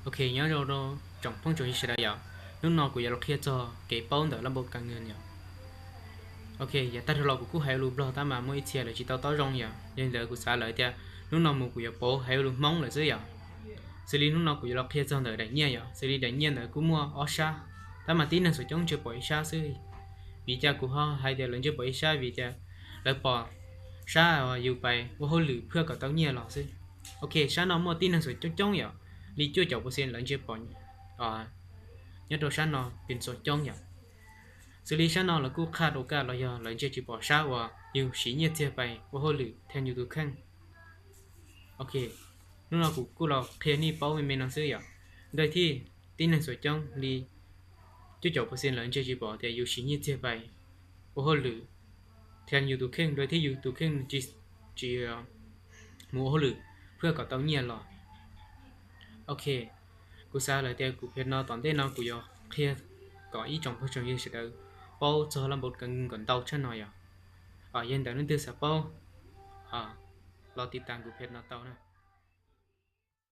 Ok, nyob zoo rau tsoom phooj tsoom ywg sawv daws yom. Hnub no kuv yuav los qhia txog kev paub ntawm lab npau kas nws yom. Ok, yav tag dhau los kuv kuj hais lus Nplog tab mas muaj ib txhia lawv tsis tau taub zoo yom, yog li ntawd kuv xav lawm tias hnub no mus kuv yuav pauv hais lus Hmoob lawm xwb yom. Xws li hnub no kuv yuav los qhia txog ntawm daim nyiaj yom, xws li daim nyiaj ntawd kuj muaj ob sab, tab mas tib neeg xuam coob tsuas pom ib sab xwb. Vim li cas kuv ho hais tias lawv ntsia pom ib sab? Vim tias lawv pom sab uas yus pais ua hauj lwm phwaj kom tau nyiaj los xwb. Ok, sab no muaj tib neeg xuam coob coob yom, li cuaj caum percent lawv ntsia pom nyob rau sab no pes xuam coob yom. Xws li sab no lawv kuj qha rau kaj los yog lawv ntsia tsis pom sab uas yus siv nyiaj txiag pais ua hauj lwm thiab yus tus kheej. Ok, hnub no kuv kuj los qhia nej paub me me no xwb yom. Ntawm thib tib neeg xuam coob li cuaj caum percent lawv ntsia tsis pom tias yus siv nyiaj txiag pais ua hauj lwm thiab yus tus kheej, ntawm thib yus tus kheej tsis mus ua hauj lwm phwaj kom tau nyiaj los. Ok, kuv xav lawm tias kuv phia no tom ntej no kuv yuav qhia kom ib tsoom phooj tsoom ywg sawv daws paub txog lab npau kas nws kom ntau tshaj no yom. Yog li ntawd leej twg xav paub los tiv tas kuv phia no tau na.